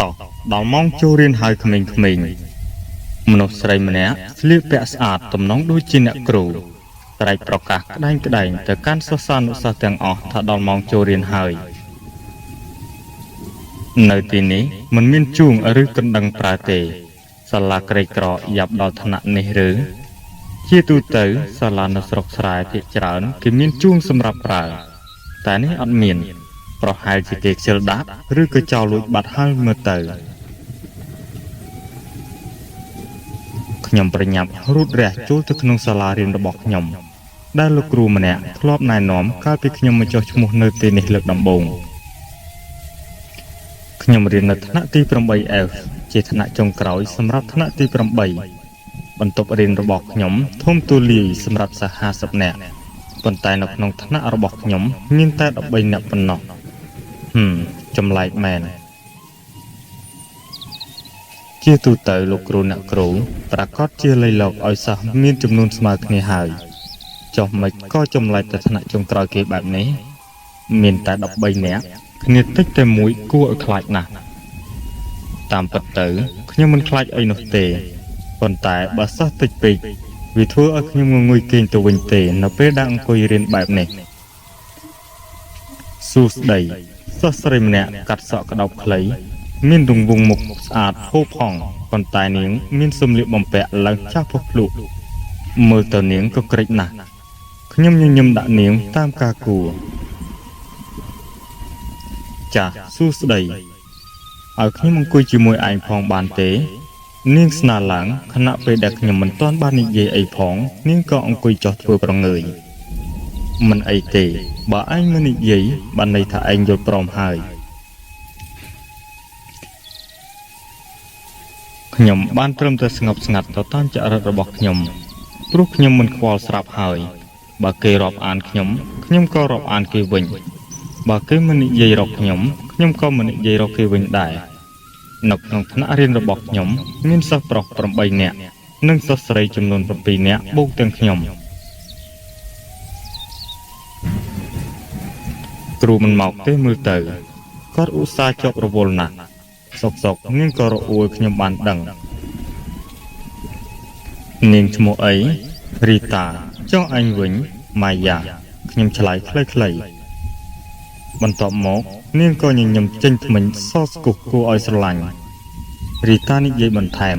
តោះដល់ម៉ោងចូលរៀនហើយក្មេងៗមនុស្សស្រីម្នាក់ស្លៀកពាក់ស្អាតទំនងដូចជាអ្នកគ្រូស្រែកប្រកាសក្តែងៗទៅកាន់សិស្សានុសិស្សទាំងអស់ថាដល់ម៉ោងចូលរៀនហើយនៅទីនេះមិនមានជួងឬកណ្ដឹងប្រើទេសាលាក្រីក្រយ៉ាប់ដល់ថ្នាក់នេះឬជាទូទៅសាលានៅស្រុកស្រែភាគច្រើនគេមានជួងសម្រាប់ប្រើតែនេះអត់មានប្រហែលជាគេខ្ជិលដាក់ឬក៏ចោលលួចបាត់ហើយមើលទៅខ្ញុំប្រញាប់រូតរះចូលទៅក្នុងសាលារៀនរបស់ខ្ញុំដែលលោកគ្រូម្នាក់ធ្លាប់ណែនាំកាលពីខ្ញុំមកចុះឈ្មោះនៅទីនេះលើកដំបូងខ្ញុំរៀននៅថ្នាក់ទី 8F ជាថ្នាក់ចុងក្រោយសម្រាប់ថ្នាក់ទី8បន្ទប់រៀនរបស់ខ្ញុំធំទូលាយសម្រាប់សិស្ស50នាក់ប៉ុន្តែនៅក្នុងថ្នាក់របស់ខ្ញុំមានតែ13នាក់ប៉ុណ្ណោះចម្លែកមែនជាទូទៅលោកគ្រូអ្នកគ្រូប្រាកដជាលៃលកឲ្យសិស្សមានចំនួនស្មើគ្នាហើយចុះមិនក៏ចម្លែកតែថ្នាក់ចុងក្រោយគេបែបនេះមានតែ13នាក់គ្នាតិចតែមួយគួរឲ្យខ្លាចណាស់តាមពិតទៅខ្ញុំមិនខ្លាចអីនោះទេប៉ុន្តែបើសិស្សតិចពេកវាធ្វើឲ្យខ្ញុំងងុយគេងទៅវិញទេនៅពេលដែលអង្គុយរៀនបែបនេះសួស្តីសិស្សស្រីម្នាក់កាត់សក់ក្តោបខ្លីមានរង្វង់មុខស្អាតផូរផង់ប៉ុន្តែនាងមានសម្លៀកបំពាក់ឡើងចាស់ផុសភ្លក់មើលទៅនាងក៏ក្រិចណាស់ខ្ញុំញញឹមដាក់នាងតាមការគួរចាសសួស្តីឲ្យខ្ញុំអង្គុយជាមួយឯងផងបានទេនាងស្នើឡើងខណៈពេលដែលខ្ញុំមិនទាន់បាននិយាយអីផងនាងក៏អង្គុយចុះធ្វើប្រងើយមិនអីទេបើឯងមិននិយាយបានន័យថាឯងយល់ព្រមហើយខ្ញុំបានត្រឹមតែស្ងប់ស្ងាត់ទៅតាមចរិតរបស់ខ្ញុំព្រោះខ្ញុំមិនខ្វល់ស្រាប់ហើយបើគេរាប់អានខ្ញុំខ្ញុំក៏រាប់អានគេវិញបើគេមិននិយាយរកខ្ញុំខ្ញុំក៏មិននិយាយរកគេវិញដែរនៅក្នុងថ្នាក់រៀនរបស់ខ្ញុំមានសិស្សប្រុស8នាក់និងសិស្សស្រីចំនួន7នាក់បូកទាំងខ្ញុំគ្រូមិនមកទេមើលទៅគាត់ឧស្សាហ៍ជាប់រវល់ណាស់សុកៗនាងក៏រអួលខ្ញុំបានដឹងនាងឈ្មោះអីរីតាចុះឯងវិញម៉ាយ៉ាខ្ញុំឆ្លើយខ្លីៗបន្ទាប់មកនាងក៏ញញឹមចេញធ្មេញសស្គុះគួរឲ្យស្រឡាញ់រីតានិយាយបន្ថែម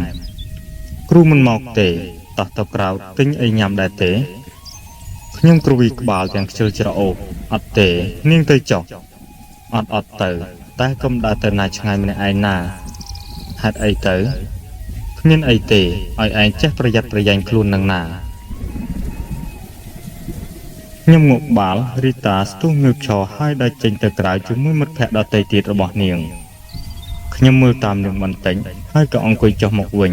គ្រូមិនមកទេតោះទៅក្រៅទិញអីញ៉ាំដែរទេខ្ញុំគ្រវីក្បាលទាំងខ្ជិលច្រអូសអត់ទេនាងទៅចុះអត់ទៅតែកុំដើរទៅណាឆ្ងាយម្នាក់ឯងណាហេតុអីទៅគ្មានអីទេឲ្យឯងចេះប្រយ័ត្នប្រយែងខ្លួននឹងណាខ្ញុំងក់បាល់រីតាស្ទុះងើបឈរហើយដើរចេញទៅក្រៅជាមួយមិត្តភក្តិដទៃទៀតរបស់នាងខ្ញុំមើលតាមនាងបន្តិចហើយក៏អង្គុយចុះមកវិញ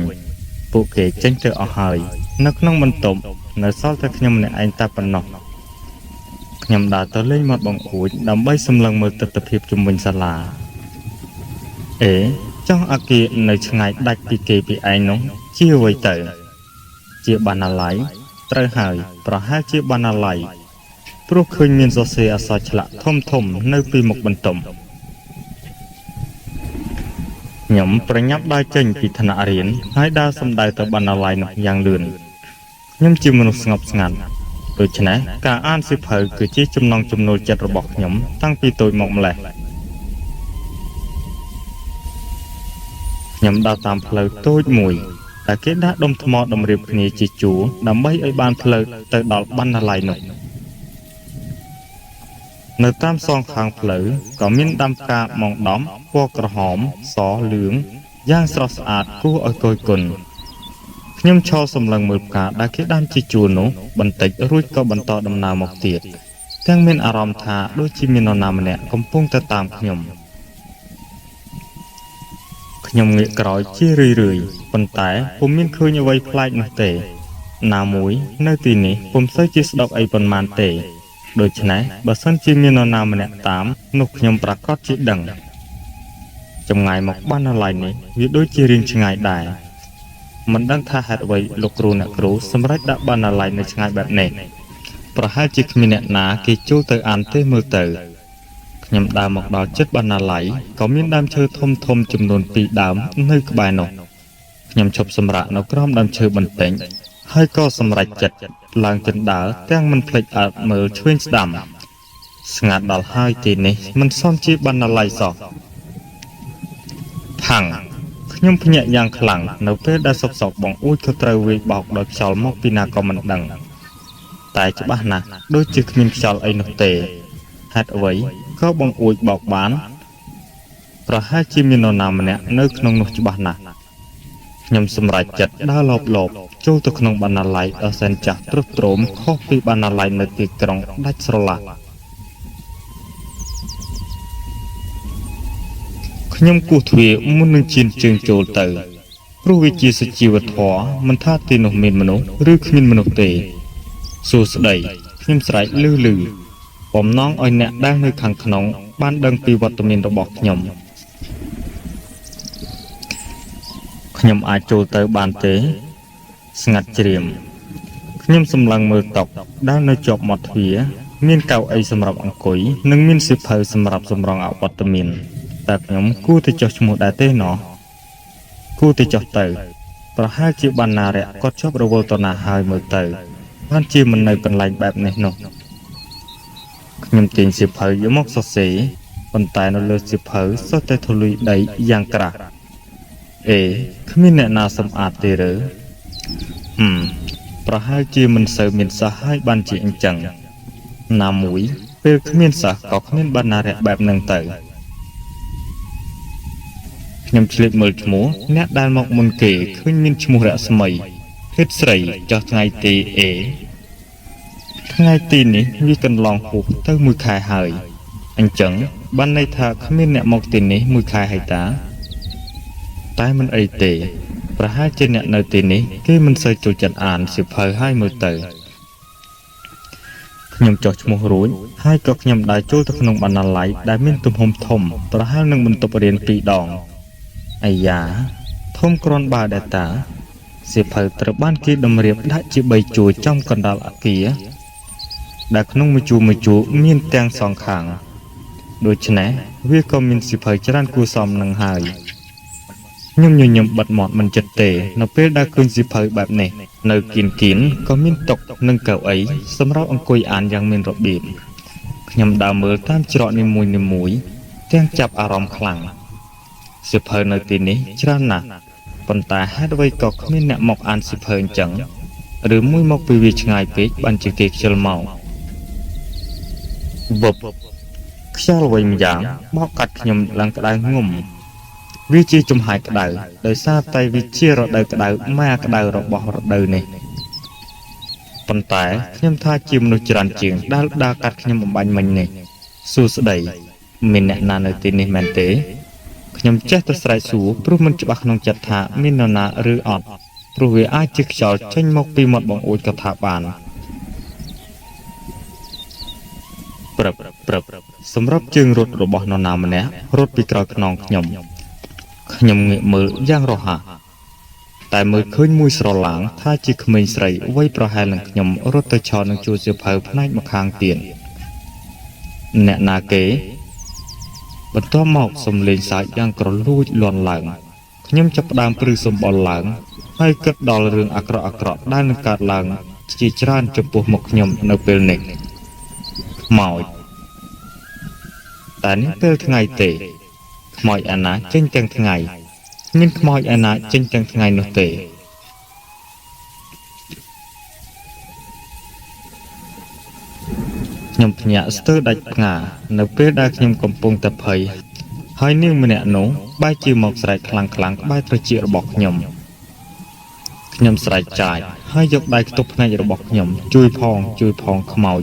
ពួកគេចេញទៅអស់ហើយនៅក្នុងបន្ទប់នៅសល់តែខ្ញុំម្នាក់ឯងតែប៉ុណ្ណោះខ្ញុំដើរទៅលេងមាត់បង្អួចដើម្បីសម្លឹងមើលទិដ្ឋភាពជុំវិញសាលាអេចង់អាគារនៅឆ្ងាយដាច់ពីគេពីឯងនោះជាអ្វីទៅជាបណ្ណាល័យត្រូវហើយប្រហែលជាបណ្ណាល័យព្រោះឃើញមានសរសេរអក្សរឆ្លាក់ធំៗនៅពីមុខបន្ទប់ខ្ញុំប្រញាប់ដើរចេញពីថ្នាក់រៀនហើយដើរសម្ដៅទៅបណ្ណាល័យនោះយ៉ាងលឿនខ្ញុំជាមនុស្សស្ងប់ស្ងាត់ដូច្នេះការអានសៀវភៅគឺជាចំណង់ចំណូលចិត្តរបស់ខ្ញុំតាំងពីតូចមកម្ល៉េះខ្ញុំដើរតាមផ្លូវតូចមួយតែគេដាក់ដុំថ្មតម្រៀបគ្នាជាជួរដើម្បីឲ្យបានផ្លូវទៅដល់បណ្ណាល័យនោះនៅតាមសងខាងផ្លូវក៏មានដាំផ្កាម៉ងដំពណ៌ក្រហមសលឿងយ៉ាងស្រស់ស្អាតគួរឲ្យគយគន់ខ្ញុំឈរសម្លឹងមើលផ្កាដែលគេដាំជាជួរនោះបន្តិចរួចក៏បន្តដំណើរមកទៀតទាំងមានអារម្មណ៍ថាដូចជាមាននរណាម្នាក់កំពុងតែតាមខ្ញុំខ្ញុំងាកក្រោយជារឿយៗប៉ុន្តែពុំមានឃើញអ្វីប្លែកនោះទេណាមួយនៅទីនេះពុំសូវជាស្ដុកអីប៉ុន្មានទេដូច្នេះបើសិនជាមាននរណាម្នាក់តាមនោះខ្ញុំប្រាកដជាដឹងចម្ងាយមកបណ្ណាល័យនេះវាដូចជារៀងឆ្ងាយដែរមិនដឹងថាហេតុអ្វីលោកគ្រូអ្នកគ្រូសម្រេចដាក់បណ្ណាល័យនៅឆ្ងាយបែបនេះប្រហែលជាគ្មានអ្នកណាគេចូលទៅអានទេមើលទៅ ខ្ញុំដើរមកដល់ជិតបណ្ណាល័យក៏មានដើមឈើធំធំចំនួនពីរដើមនៅក្បែរនោះខ្ញុំឈប់សម្រាកនៅក្រោមដើមឈើបន្តិចហើយក៏សម្រេចចិត្តឡើងជណ្ដើរទាំងមិនភ្លេចអើបមើលឆ្វេងស្ដាំស្ងាត់ដល់ហើយទីនេះមិនសមជាបណ្ណាល័យសោះផាំងខ្ញុំភ្ញាក់យ៉ាងខ្លាំងនៅពេលដែលសុកសុកបង្អួចក៏ត្រូវវាយបោកដោយខ្យល់មកពីណាក៏មិនដឹងតែច្បាស់ណាស់ដូចជាគ្មានខ្យល់អីនោះទេហេតុអ្វីក៏បង្អួចបោកបានប្រហែលជាមាននរណាម្នាក់នៅក្នុងនោះច្បាស់ណាស់ខ្ញុំសម្រេចចិត្តដើរលបលបចូលទៅក្នុងបណ្ណាល័យដ៏សែនចាស់ទ្រុឌទ្រោមខុសពីបណ្ណាល័យនៅទីក្រុងដាច់ស្រឡះខ្ញុំគោះទ្វារមុននឹងឈានជើងចូលទៅព្រោះវាជាសុជីវធម៌មិនថាទីនោះមានមនុស្សឬគ្មានមនុស្សទេសួស្តីខ្ញុំស្រែកលឺលឺបំណងឲ្យអ្នកដែលនៅខាងក្នុងបានដឹងពីវត្តមានរបស់ខ្ញុំខ្ញុំអាចចូលទៅបានទេស្ងាត់ជ្រាមខ្ញុំសម្លឹងមើលតុដែលនៅជាប់មាត់ទ្វារមានកៅអីសម្រាប់អង្គុយនិងមានសៀវភៅសម្រាប់សម្រងអវត្តមានតើខ្ញុំគួរទៅចុះឈ្មោះដែរទេណោះគួរទៅចុះទៅប្រហែលជាបណ្ណារៈគាត់ជាប់រវល់តណាហើយមើលទៅបានជាមិននៅកន្លែងបែបនេះនោះខ្ញុំទាញសៀវភៅយកមកសរសេរប៉ុន្តែនៅលើសៀវភៅសុទ្ធតែធូលីដីយ៉ាងក្រាស់អេគ្មានអ្នកណាសម្អាតទេឬប្រហែលជាមិនសូវមានសិស្សហើយបានជាអញ្ចឹងណាមួយពេលគ្មានសិស្សក៏គ្មានបណ្ណារៈបែបនឹងទៅខ្ញុំឆ្លៀតមើលឈ្មោះអ្នកដែលមកមុនគេឃើញមានឈ្មោះរស្មីភេទស្រីចុះថ្ងៃទីអេថ្ងៃទីនេះវាកន្លងហួសទៅមួយខែហើយអញ្ចឹងបានន័យថាគ្មានអ្នកមកទីនេះមួយខែហើយតាតែមិនអីទេប្រហែលជាអ្នកនៅទីនេះគេមិនសូវចូលចិត្តអានសៀវភៅហើយមើលទៅខ្ញុំចុះឈ្មោះរួចហើយក៏ខ្ញុំដើរចូលទៅក្នុងបណ្ណាល័យដែលមានទំហំធំប្រហែលនឹងបន្ទប់រៀនពីរដងអាយ៉ាធំគ្រាន់បើដែរតាសៀវភៅត្រូវបានគេតម្រៀបដាក់ជា3ជួរចំកណ្ដាលអគារដែលក្នុងមួយជួរមួយជួរមានទាំងសងខាងដូច្នេះវាក៏មានសៀវភៅច្រើនគួរសមនឹងហើយខ្ញុំញញឹមបិទមាត់មិនចិត្តទេនៅពេលដែលឃើញសៀវភៅបែបនេះនៅគៀនគៀនក៏មានតុនិងកៅអីសម្រាប់អង្គុយអានយ៉ាងមានរបៀបខ្ញុំដើរមើលតាមច្រកនីមួយៗទាំងចាប់អារម្មណ៍ខ្លាំងសៀវភៅនៅទីនេះច្រើនណាស់ប៉ុន្តែហេតុអ្វីក៏គ្មានអ្នកមកអានសៀវភៅអញ្ចឹងឬមួយមកពីវាឆ្ងាយពេកបានជាគេខ្ជិលមកវឹបខ្យល់អ្វីម្យ៉ាងបោកកាត់ខ្ញុំឡើងក្តៅងំវាជាចំហាយក្តៅដោយសារតែវាជារដូវក្តៅម៉ាក្តៅរបស់រដូវនេះប៉ុន្តែខ្ញុំថាជាមនុស្សច្រើនជាងដែលដើរកាត់ខ្ញុំបំបាញ់មិញនេះសួស្តីមានអ្នកណានៅទីនេះមែនទេខ្ញុំចេះតែស្រែកសួរព្រោះមិនច្បាស់ក្នុងចិត្តថាមាននរណាឬអត់ព្រោះវាអាចជាខ្យល់ចេញមកពីមាត់បង្អួចក៏ថាបានព្រឹបព្រឹបសម្រាប់ជើងរត់របស់នរណាម្នាក់រត់ពីក្រោយខ្នងខ្ញុំខ្ញុំងាកមើលយ៉ាងរហ័សតែមើលឃើញមួយស្រឡាងថាជាក្មេងស្រីវ័យប្រហែលនឹងខ្ញុំរត់ទៅឆោនឹងជួរសៀវភៅផ្នែកម្ខាងទៀតអ្នកណាគេបន្ទាប់មកសំលេងសើចយ៉ាងក្រលួចលាន់ឡើងខ្ញុំចាប់ផ្ដើមព្រឺសម្បុរឡើងហើយគិតដល់រឿងអាក្រក់អាក្រក់ដែលនឹងកើតឡើងជាច្រើនចំពោះមុខខ្ញុំនៅពេលនេះខ្មោចតែនេះពេលថ្ងៃទេខ្មោចអាណាចេញទាំងថ្ងៃគ្មានខ្មោចអាណាចេញទាំងថ្ងៃនោះទេខ្ញុំភ្ញាក់ស្ទើរដាច់ផ្ងានៅពេលដែលខ្ញុំកំពុងតែភ័យហើយនាងម្នាក់នោះបែរជាមកស្រែកខ្លាំងៗក្បែរត្រចៀករបស់ខ្ញុំខ្ញុំស្រែកចាចហើយយកដៃខ្ទប់ភ្នែករបស់ខ្ញុំជួយផងជួយផងខ្មោច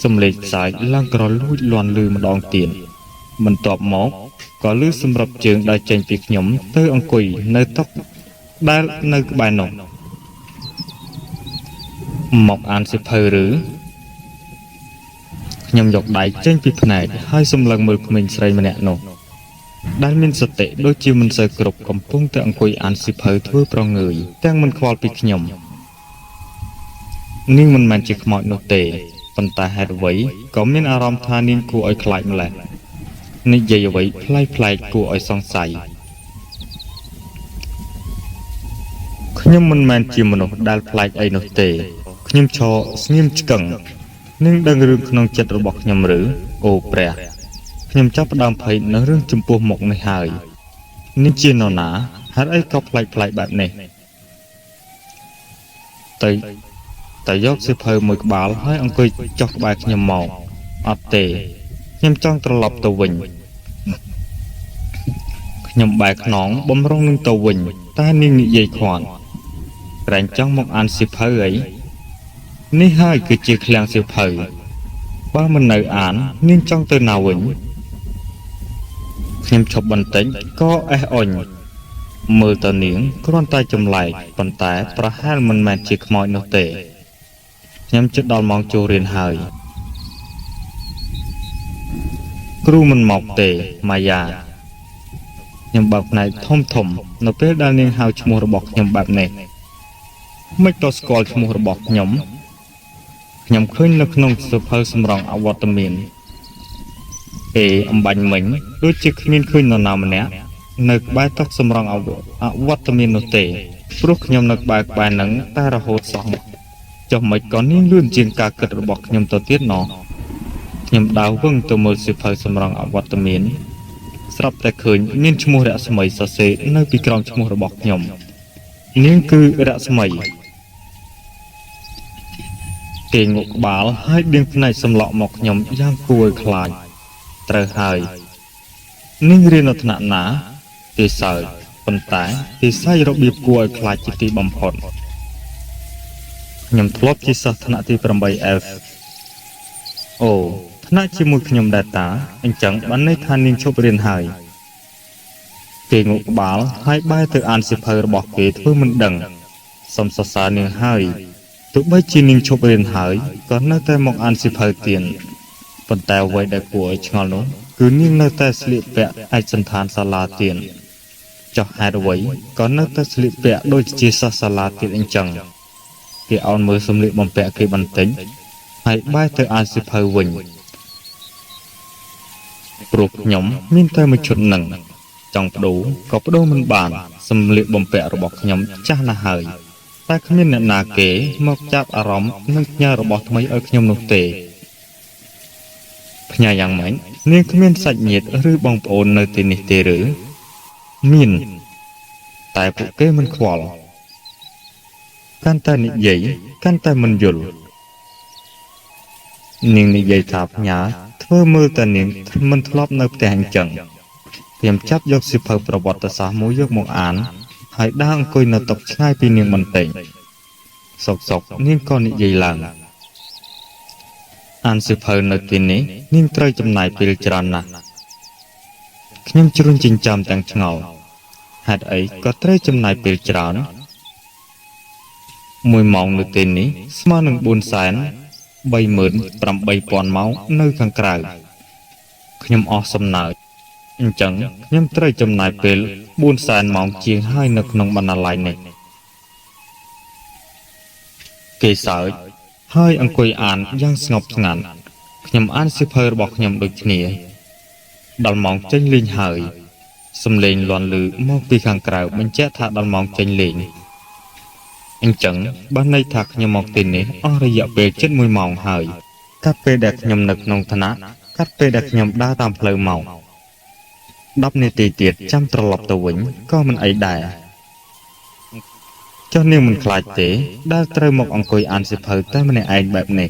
សំឡេងសើចឡើងក្រលួចលាន់លឺម្ដងទៀតបន្ទាប់មកក៏លឺសម្រាប់ជើងដើរចេញពីខ្ញុំទៅអង្គុយនៅតុដែលនៅក្បែរនោះមកអានសៀវភៅឬខ្ញុំយកដៃចេញពីភ្នែកហើយសម្លឹងមើលក្មេងស្រីម្នាក់នោះដែលមានសតិដូចជាមិនសូវគ្រប់កំពុងតែអង្គុយអានសៀវភៅធ្វើប្រងើយទាំងមិនខ្វល់ពីខ្ញុំនាងមិនមែនជាខ្មោចនោះទេ ប៉ុន្តែហេតុអ្វីក៏មានអារម្មណ៍ថានាងគួរឲ្យខ្លាចម្ល៉េះនិយាយអ្វីប្លែកៗគួរឲ្យសង្ស័យខ្ញុំមិនមែនជាមនុស្សដែលប្លែកអីនោះទេខ្ញុំឈរស្ងៀមឆ្កឹងនាងដឹងរឿងក្នុងចិត្តរបស់ខ្ញុំឬអូព្រះខ្ញុំចាប់ផ្ដើមភ័យនៅរឿងចំពោះមុខនេះហើយនាងជានរណាហេតុអីក៏ប្លែកៗបែបនេះទៅតែយកសៀវភៅមួយក្បាលហើយអង្គុយចុះក្បែរខ្ញុំមកអត់ទេខ្ញុំចង់ត្រឡប់ទៅវិញខ្ញុំបែរខ្នងបំរុងនឹងទៅវិញតែនាងនិយាយខាត់ក្រែងចង់មកអានសៀវភៅអីនេះហើយគឺជាឃ្លាំងសៀវភៅបើមិននៅអាននាងចង់ទៅណាវិញខ្ញុំឈប់បន្តិចក៏អេះអុញមើលទៅនាងគ្រាន់តែចម្លែកប៉ុន្តែប្រហែលមិនមែនជាខ្មោចនោះទេខ្ញុំជិតដល់ម៉ោងចូលរៀនហើយគ្រូមិនមកទេម៉ាយ៉ាខ្ញុំបើកភ្នែកធំៗនៅពេលដែលនាងហៅឈ្មោះរបស់ខ្ញុំបែបនេះមិនក៏ស្គាល់ឈ្មោះរបស់ខ្ញុំខ្ញុំឃើញនៅក្នុងសៀវភៅសម្រងអវត្តមានអេអំបញ្ញមិញដូចជាគ្មានឃើញនរណាម្នាក់នៅក្បែរតុសម្រងអវត្តមាននោះទេព្រោះខ្ញុំនៅក្បែរនឹងតែរហូតសោះចុះមិនក៏នាងលឿនជាងការគិតរបស់ខ្ញុំទៅទៀតណោះខ្ញុំដើរវឹងទៅមើលសៀវភៅសម្រងអវត្តមានស្រាប់តែឃើញមានឈ្មោះរស្មីសរសេរនៅពីក្រោមឈ្មោះរបស់ខ្ញុំនាងគឺរស្មីគេងក់ក្បាលហើយដៀងភ្នែកសម្លក់មកខ្ញុំយ៉ាងគួរឲ្យខ្លាចត្រូវហើយនាងរៀននៅថ្នាក់ណាគេសើចប៉ុន្តែគេសើចរបៀបគួរឲ្យខ្លាចជាទីបំផុតខ្ញុំធ្លាប់ជាសិស្សថ្នាក់ទី 8F អូថ្នាក់ជាមួយខ្ញុំដែរតាអញ្ចឹងបានន័យថានាងឈប់រៀនហើយគេងក់ក្បាលហើយបែរទៅអានសៀវភៅរបស់គេធ្វើមិនដឹងសូមសរសើរនាងហើយទោះបីជានាងឈប់រៀនហើយក៏នៅតែមកអានសៀវភៅទៀតប៉ុន្តែអ្វីដែលគួរឲ្យឆ្ងល់នោះគឺនាងនៅតែស្លៀកពាក់ឯកសណ្ឋានសាលាទៀតចុះហេតុអ្វីក៏នៅតែស្លៀកពាក់ដូចជាសិស្សសាលាទៀតអញ្ចឹងគេអោនមើលសម្លៀកបំពាក់គេបន្តិចហើយបែរទៅអានសៀវភៅវិញព្រោះខ្ញុំមានតែមួយឈុតនឹងចង់ប្ដូរក៏ប្ដូរមិនបានសម្លៀកបំពាក់របស់ខ្ញុំចាស់ណាស់ហើយតែគ្មានអ្នកណាគេមកចាប់អារម្មណ៍នឹងផ្ញើរបស់ថ្មីឲ្យខ្ញុំនោះទេផ្ញើយ៉ាងម៉េចនាងគ្មានសាច់ញាតិឬបងប្អូននៅទីនេះទេឬមានតែពួកគេមិនខ្វល់កាន់តែនិយាយកាន់តែមិនយល់នាងនិយាយថាផ្ញើធ្វើមើលតែនាងមិនធ្លាប់នៅផ្ទះអញ្ចឹងខ្ញុំចាប់យកសៀវភៅប្រវត្តិសាស្ត្រមួយយកមកអានហើយដើរអង្គុយនៅតុឆ្ងាយពីនាងបន្តិចសុកៗនាងក៏និយាយឡើងអានសៀវភៅនៅទីនេះនាងត្រូវចំណាយពេលច្រើនណាស់ខ្ញុំជ្រុញចិញ្ចើមទាំងឆ្ងល់ហេតុអីក៏ត្រូវចំណាយពេលច្រើនមួយម៉ោងនៅទីនេះស្មើនឹង 438,000 ម៉ោងនៅខាងក្រៅខ្ញុំអស់សំណើចអញ្ចឹងខ្ញុំត្រូវចំណាយពេល 400,000 ម៉ោងជាងហើយនៅក្នុងបណ្ណាល័យនេះគេសើចហើយអង្គុយអានយ៉ាងស្ងប់ស្ងាត់ខ្ញុំអានសៀវភៅរបស់ខ្ញុំដូចគ្នាដល់ម៉ោងចេញលេងហើយសំឡេងលាន់ឮមកពីខាងក្រៅបញ្ជាក់ថាដល់ម៉ោងចេញលេងអញ្ចឹងបានន័យថាខ្ញុំមកទីនេះអស់រយៈពេលជិត1ម៉ោងហើយកាត់ពេលដែលខ្ញុំនៅក្នុងថ្នាក់កាត់ពេលដែលខ្ញុំដើរតាមផ្លូវមក10នាទីទៀតចាំត្រឡប់ទៅវិញក៏មិនអីដែរចុះនាងមិនខ្លាចទេដែលត្រូវមកអង្គុយអានសៀវភៅតែម្នាក់ឯងបែបនេះ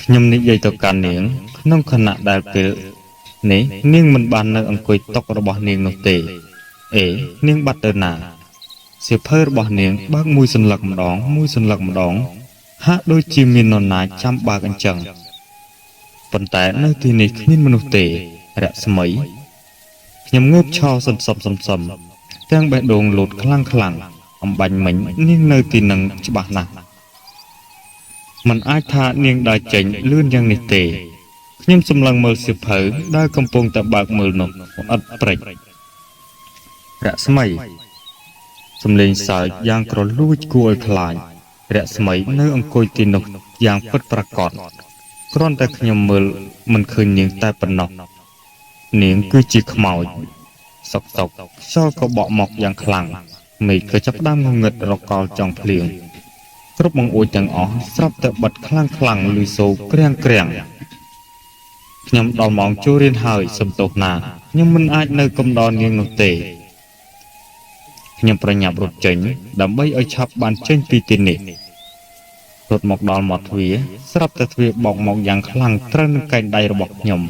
ខ្ញុំនិយាយទៅកាន់នាងក្នុងខណៈដែលពេលនេះនាងមិនបាននៅអង្គុយតុរបស់នាងនោះទេអេនាងបាត់ទៅណាសៀវភៅរបស់នាងបើកមួយសន្លឹកម្ដងមួយសន្លឹកម្ដងហាក់ដូចជាមាននរណាចាំបើកអញ្ចឹងប៉ុន្តែនៅទីនេះគ្មានមនុស្សទេរស្មីខ្ញុំងើបឈរសន្សំសន្សំទាំងបេះដូងលោតខ្លាំងខ្លាំងអំបញ្ញមិញនាងនៅទីនឹងច្បាស់ណាស់មិនអាចថានាងដើរចេញលឿនយ៉ាងនេះទេខ្ញុំសម្លឹងមើលសៀវភៅដែលកំពុងតែបើកមើលនោះឥតព្រិចរស្មីសំឡេងសើចយ៉ាងក្រលួចគួរឲ្យខ្លាច រស្មីនៅអង្គុយទីនោះយ៉ាងពិតប្រាកដគ្រាន់តែខ្ញុំមើលមិនឃើញនាងតែប៉ុណ្ណោះនាងគឺជាខ្មោចសុកសុកខ្យល់ក៏បក់មកយ៉ាងខ្លាំងមេឃក៏ចាប់ផ្ដើមងងឹតរកលចង់ភ្លៀងគ្រប់បង្អួចទាំងអស់ស្រាប់តែបិទខ្លាំងខ្លាំងឮសូរក្រាំងក្រាំងខ្ញុំដល់ម៉ោងចូលរៀនហើយសំទោសណាខ្ញុំមិនអាចនៅកំដរនាងនោះទេខ្ញុំប្រញាប់រត់ចេញដើម្បីឲ្យឆាប់បានចេញពីទីនេះរត់មកដល់មាត់ទ្វារស្រាប់តែទ្វារបោកមកយ៉ាងខ្លាំងត្រូវនឹងកែងដៃរបស់ខ្ញុំ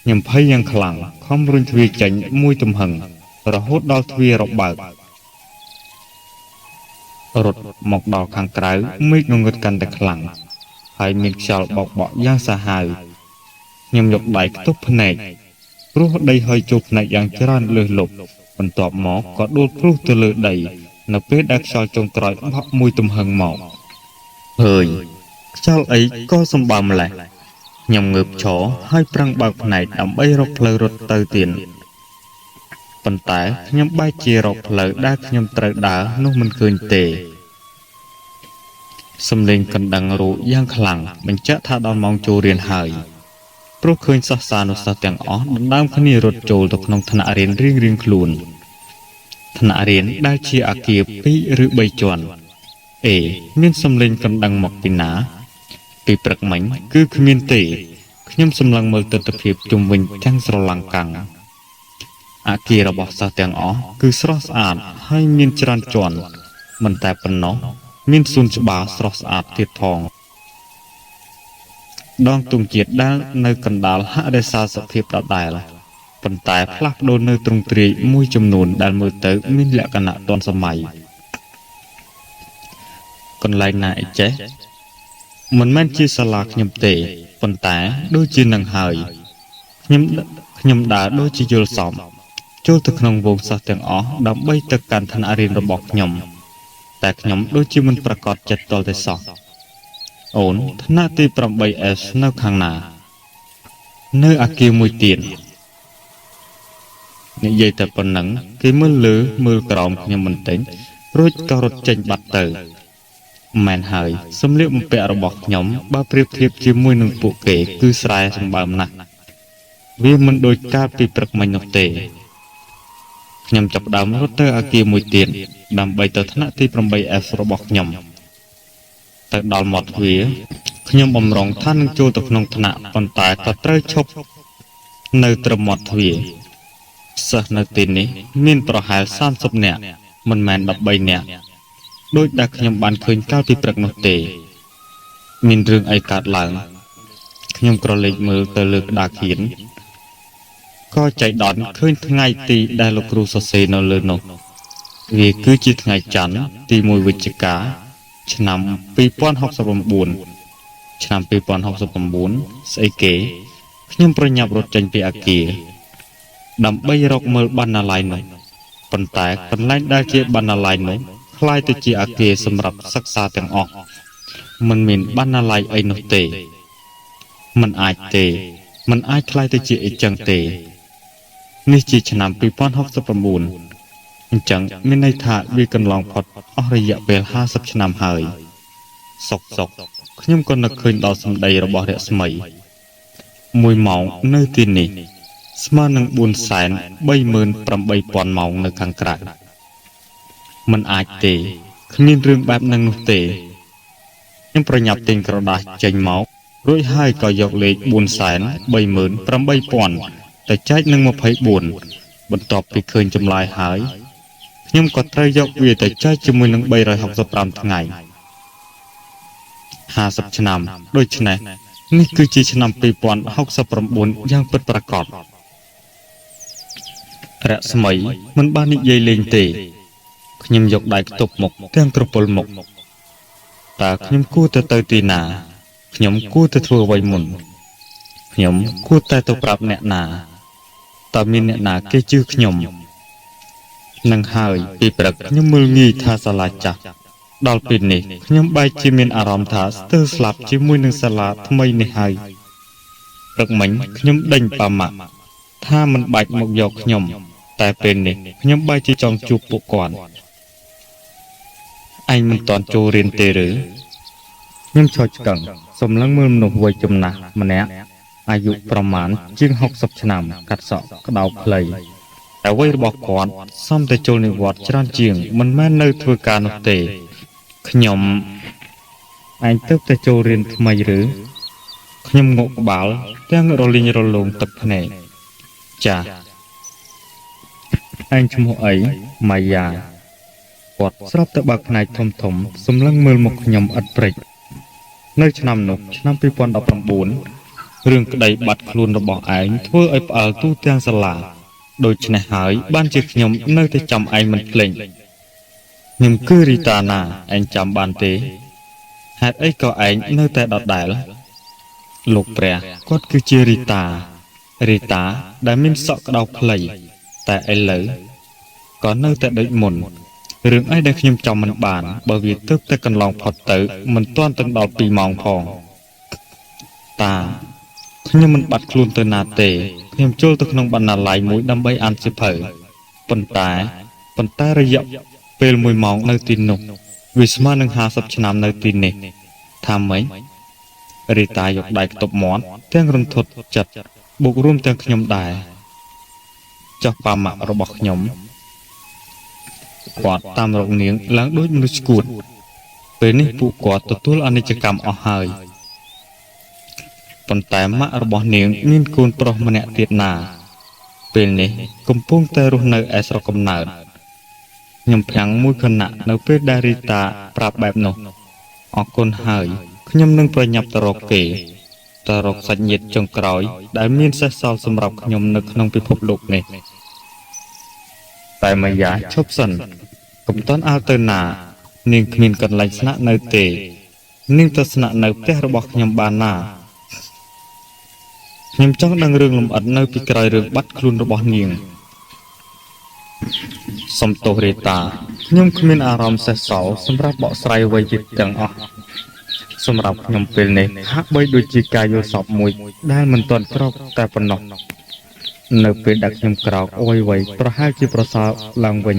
ខ្ញុំភ័យយ៉ាងខ្លាំងខំរុញទ្វារចេញមួយទំហឹងរហូតដល់ទ្វាររបើករត់មកដល់ខាងក្រៅមេឃងងឹតកាន់តែខ្លាំងហើយមានខ្យល់បោកបក់យ៉ាងសាហាវខ្ញុំយកដៃខ្ទប់ភ្នែកព្រោះដីហុយចូលភ្នែកយ៉ាងច្រើនលើសលប់បន្ទាប់មកក៏ដួលព្រុសទៅលើដីនៅពេលដែលខ្យល់ចុងក្រោយបក់មួយទំហឹងមកហើយខ្យល់អីក៏សម្បើម្លេះខ្ញុំងើបឈរហើយប្រឹងបើកភ្នែកដើម្បីរកផ្លូវរត់ទៅទៀតប៉ុន្តែខ្ញុំបែរជារកផ្លូវដែលខ្ញុំត្រូវដើរនោះមិនឃើញទេសំឡេងកណ្ដឹងរោយ៉ាងខ្លាំងបញ្ជាក់ថាដល់ម៉ោងចូលរៀនហើយព្រោះឃើញសិស្សានុសិស្សទាំងអស់ដណ្ដើមគ្នារត់ចូលទៅក្នុងថ្នាក់រៀនរៀងៗខ្លួនថ្នាក់រៀនដែលជាអគារ2ឬ3ជាន់អេមានសំឡេងកណ្ដឹងមកពីណាពីព្រឹកមិញគឺគ្មានទេខ្ញុំសម្លឹងមើលទិដ្ឋភាពជុំវិញទាំងស្រឡាំងកាំងអគាររបស់សិស្សទាំងអស់គឺស្រស់ស្អាតហើយមានច្រើនជាន់មិនតែប៉ុណ្ណោះមានសួនច្បារស្រស់ស្អាតទៀតផងដងទង់ជាតិដែលនៅកណ្ដាលហាក់រក្សាសភាពដដែលប៉ុន្តែផ្លាស់ប្ដូរនៅទ្រង់ទ្រាយមួយចំនួនដែលមើលទៅមានលក្ខណៈទាន់សម័យកន្លែងណាអីចេះមិនមែនជាសាលាខ្ញុំទេប៉ុន្តែដូចជានឹងហើយខ្ញុំដើរដូចជាយល់សពចូលទៅក្នុងវងសិស្សទាំងអស់ដើម្បីទៅកាន់ថ្នាក់រៀនរបស់ខ្ញុំតែខ្ញុំដូចជាមិនប្រកាសចិត្តទាល់តែសោះអូនថ្នាក់ទី 8S នៅខាងណានៅអគារមួយទៀតនិយាយតែប៉ុណ្ណឹងគេមើលលើមើលក្រោមខ្ញុំបន្តិចរួចក៏រត់ចេញបាត់ទៅមែនហើយសម្លៀកបំពាក់របស់ខ្ញុំបើប្រៀបធៀបជាមួយនឹងពួកគេគឺស្រែសម្បើមណាស់វាមិនដូចកាលពីព្រឹកមិញនោះទេខ្ញុំចាប់ផ្ដើមរត់ទៅអគារមួយទៀតដើម្បីទៅថ្នាក់ទី 8S របស់ខ្ញុំទៅដល់មាត់ទ្វារខ្ញុំបំរុងថានឹងចូលទៅក្នុងថ្នាក់ប៉ុន្តែក៏ត្រូវឈប់នៅត្រឹមមាត់ទ្វារសិស្សនៅទីនេះមានប្រហែល30នាក់មិនមែន13នាក់ដូចដែលខ្ញុំបានឃើញកាលពីព្រឹកនោះទេមានរឿងអីកើតឡើងខ្ញុំក្រឡេកមើលទៅលើក្តារខៀនក៏ចៃដន្យឃើញថ្ងៃទីដែលលោកគ្រូសរសេរនៅលើនោះវាគឺជាថ្ងៃច័ន្ទទី1វិច្ឆិកាឆ្នាំ2069ឆ្នាំ2069ស្អីគេខ្ញុំប្រញាប់រត់ចេញពីអគារដើម្បីរកមើលបណ្ណាល័យនោះប៉ុន្តែកន្លែងដែលជាបណ្ណាល័យនោះក្លាយទៅជាអគារសម្រាប់សិក្សាទាំងអស់មិនមានបណ្ណាល័យអីនោះទេមិនអាចទេមិនអាចក្លាយទៅជាអីចឹងទេនេះជាឆ្នាំ2069អញ្ចឹងមានន័យថាវាកន្លងផុតអស់រយៈពេល50ឆ្នាំហើយសុកសុកខ្ញុំក៏នឹកឃើញដល់សម្ដីរបស់រស្មីមួយម៉ោងនៅទីនេះស្មើនឹង 438,000 ម៉ោងនៅខាងក្រៅមិនអាចទេគ្មានរឿងបែបហ្នឹងនោះទេខ្ញុំប្រញាប់ទិញក្រដាសចេញមករួចហើយក៏យកលេខ 438,000 ទៅចែកនឹង24បន្ទាប់ពីឃើញចម្លើយហើយខ្ញុំក៏ត្រូវយកវាទៅចែកជាមួយនឹង365ថ្ងៃ50ឆ្នាំដូច្នេះនេះគឺជាឆ្នាំ2069យ៉ាងពិតប្រាកដរស្មីមិនបាននិយាយលេងទេខ្ញុំយកដៃខ្ទប់មុខទាំងក្រពល់មុខតើខ្ញុំគួរទៅទៅទីណាខ្ញុំគួរទៅធ្វើអ្វីមុនខ្ញុំគួរតែទៅប្រាប់អ្នកណាតើមានអ្នកណាគេជឿខ្ញុំនឹងហើយពីព្រឹកខ្ញុំមើលងាយថាសាលាចាស់ដល់ពេលនេះខ្ញុំបែរជាមានអារម្មណ៍ថាស្ទើរស្លាប់ជាមួយនឹងសាលាថ្មីនេះហើយព្រឹកមិញខ្ញុំដេញប៉ាម៉ាក់ថាមិនបាច់មកយកខ្ញុំតែពេលនេះខ្ញុំបែរជាចង់ជួបពួកគាត់ ឯងមិនទាន់ចូលរៀនទេឬខ្ញុំឈរឆ្កឹងសម្លឹងមើលមនុស្សវ័យចំណាស់ម្នាក់អាយុប្រមាណជាង60ឆ្នាំកាត់សក់ក្តោបខ្លីតែវ័យរបស់គាត់សមតែចូលនិវត្តន៍ច្រើនជាងមិនមែននៅធ្វើការនោះទេខ្ញុំឯងទើបតែចូលរៀនថ្មីឬខ្ញុំងក់ក្បាលទាំងរលីងរលោងទឹកភ្នែកចាសឯងឈ្មោះអីម៉ាយ៉ាគាត់ស្រាប់តែបើកភ្នែកធំធំសម្លឹងមើលមុខខ្ញុំឥតព្រិចនៅឆ្នាំនោះឆ្នាំ2019រឿងក្តីបាត់ខ្លួនរបស់ឯងធ្វើឲ្យផ្អើលទូទាំងសាលាដូច្នេះហើយបានជាខ្ញុំនៅតែចាំឯងមិនភ្លេចខ្ញុំគឺរីតាណាឯងចាំបានទេហេតុអីក៏ឯងនៅតែដដែលលោកព្រះគាត់គឺជារីតារីតាដែលមានសក់ក្តោបខ្លីតែឥឡូវក៏នៅតែដូចមុនរឿងអីដែលខ្ញុំចាំមិនបានបើវាទើបតែកន្លងផុតទៅមិនទាន់ទាំងដល់2ម៉ោងផងតាខ្ញុំមិនបាត់ខ្លួនទៅណាទេខ្ញុំចូលទៅក្នុងបណ្ណាល័យមួយដើម្បីអានសៀវភៅប៉ុន្តែរយៈពេល1ម៉ោងនៅទីនោះវាស្មើនឹង50ឆ្នាំនៅទីនេះថាម៉េចរីតាយកដៃខ្ទប់មាត់ទាំងរន្ធត់ចិត្តបូករួមទាំងខ្ញុំដែរចុះប៉ាម៉ាក់របស់ខ្ញុំគាត់តាមរកនាងឡើងដូចមនុស្សឈួតពេលនេះពួកគាត់ទទួលអនិច្ចកម្មអស់ហើយប៉ុន្តែម៉ាក់របស់នាងមានកូនប្រុសម្នាក់ទៀតណាពេលនេះកំពុងតែរស់នៅឯស្រុកកំណើតខ្ញុំភាំងមួយខណៈនៅពេលដែលរីតាប្រាប់បែបនោះអរគុណហើយខ្ញុំនឹងប្រញាប់ទៅរកគេទៅរកសាច់ញាតិចុងក្រោយដែលមានសេសសល់សម្រាប់ខ្ញុំនៅក្នុងពិភពលោកនេះតែម៉ាយ៉ាឈប់សិនកុំទាន់អាលទៅណានាងគ្មានកន្លែងស្នាក់នៅទេនាងទៅស្នាក់នៅផ្ទះរបស់ខ្ញុំបានណាខ្ញុំចង់ដឹងរឿងលម្អិតនៅពីក្រោយរឿងបាត់ខ្លួនរបស់នាងសំទោសរីតាខ្ញុំគ្មានអារម្មណ៍សេះសល់សម្រាប់បកស្រាយអ្វីទៀតទាំងអស់សម្រាប់ខ្ញុំពេលនេះហាក់បីដូចជាការយល់សប្តិមួយដែលមិនទាន់ក្រោកតែប៉ុណ្ណោះនៅពេលដែលខ្ញុំក្រោកអ្វីៗប្រហែលជាប្រសើរឡើងវិញ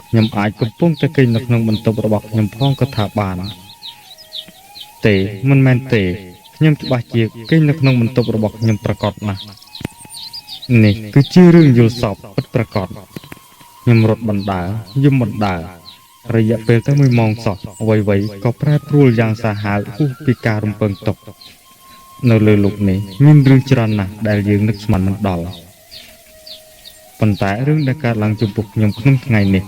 ខ្ញុំអាចកំពុងតែគេងនៅក្នុងបន្ទប់របស់ខ្ញុំផងក៏ថាបានទេមិនមែនទេខ្ញុំច្បាស់ជាគេងនៅក្នុងបន្ទប់របស់ខ្ញុំប្រាកដណាស់នេះគឺជារឿងយល់សប្តិពិតប្រាកដខ្ញុំរត់បណ្ដើយំបណ្ដើរយៈពេលតែ1ម៉ោងសោះអ្វីៗក៏ប្រែប្រួលយ៉ាងសាហាវហួសពីការរំពឹងទុកនៅលើលោកនេះមានរឿងច្រើនណាស់ដែលយើងនឹកស្មានមិនដល់ប៉ុន្តែរឿងដែលកើតឡើងចំពោះខ្ញុំក្នុងថ្ងៃនេះ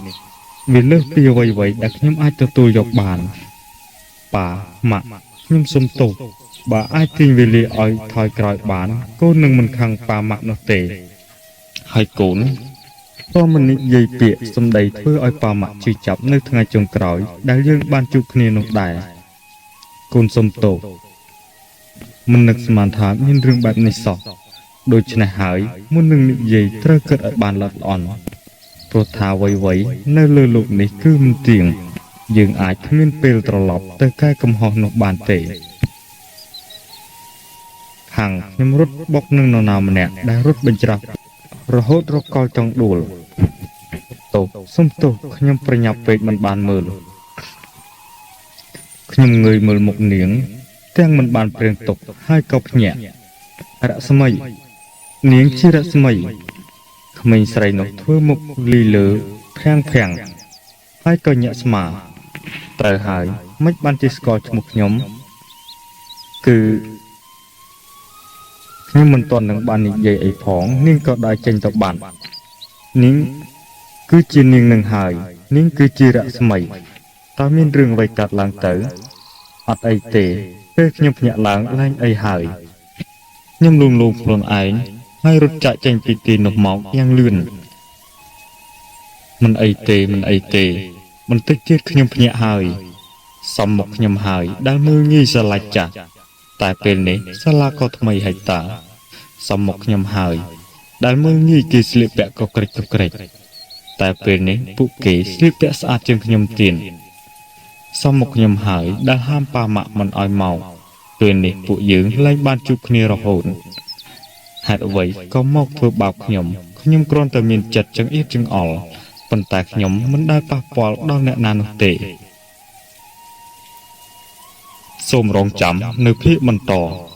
វាលើសពីអ្វីៗដែលខ្ញុំអាចទទួលយកបានប៉ាម៉ាក់ខ្ញុំសុំទោសបើអាចទាញវេលាឲ្យថយក្រោយបានកូននឹងមិនខឹងប៉ាម៉ាក់នោះទេហើយកូនក៏មិននិយាយពាក្យសម្ដីធ្វើឲ្យប៉ាម៉ាក់ឈឺចាប់នៅថ្ងៃចុងក្រោយដែលយើងបានជួបគ្នានោះដែរកូនសុំទោសមិននឹកស្មានថាមានរឿងបែបនេះសោះដូច្នេះហើយមុននឹងនិយាយត្រូវគិតឲ្យបានល្អិតល្អន់ព្រោះថាអ្វីៗនៅលើលោកនេះគឺមិនទៀងយើងអាចគ្មានពេលត្រឡប់ទៅកែកំហុសនោះបានទេខាងខ្ញុំរត់បុកនឹងនរណាម្នាក់ដែលរត់បញ្ច្រាស់រហូតរកកលចង់ដួលទោសសុំទោសខ្ញុំប្រញាប់ពេកមិនបានមើលខ្ញុំងើយមើលមុខនាងទាំងមិនបានព្រៀងទុកហើយក៏ភ្ញាក់រស្មីនាងជារស្មីក្មេងស្រីនោះធ្វើមុខលីលើភាំងភាំងហើយក៏ញាក់ស្មាត្រូវហើយមិនបានជាស្គាល់ឈ្មោះខ្ញុំគឺខ្ញុំមិនទាន់នឹងបាននិយាយអីផងនាងក៏ដើរចេញទៅបាននាងគឺជានាងនឹងហើយនាងគឺជារស្មីតើមានរឿងអ្វីកើតឡើងទៅអត់អីទេពេលខ្ញុំភ្ញាក់ឡើងលែងអីហើយខ្ញុំលួងលោមខ្លួនឯងហើយរត់ចាក់ចេញពីទីនោះមកយ៉ាងលឿនមិនអីទេមិនអីទេបន្តិចទៀតខ្ញុំភ្ញាក់ហើយសំមកខ្ញុំហើយដែលមើលងាយសាលាចាស់តែពេលនេះសាលាក៏ថ្មីហើយតាសំមកខ្ញុំហើយដែលមើលងាយគេស្លៀកពាក់ក៏ក្រិចក៏ក្រិចតែពេលនេះពួកគេស្លៀកពាក់ស្អាតជាងខ្ញុំទៀតសំមកខ្ញុំហើយដែលហាមប៉ាម៉ាក់មិនឲ្យមកពេលនេះពួកយើងលែងបានជួបគ្នារហូតហេតុអ្វីក៏មកធ្វើបាបខ្ញុំខ្ញុំគ្រាន់តែមានចិត្តចង្អៀតចង្អល់ប៉ុន្តែខ្ញុំមិនដែលប៉ះពាល់ដល់អ្នកណានោះទេ សូមរងចាំនៅភាគបន្ត។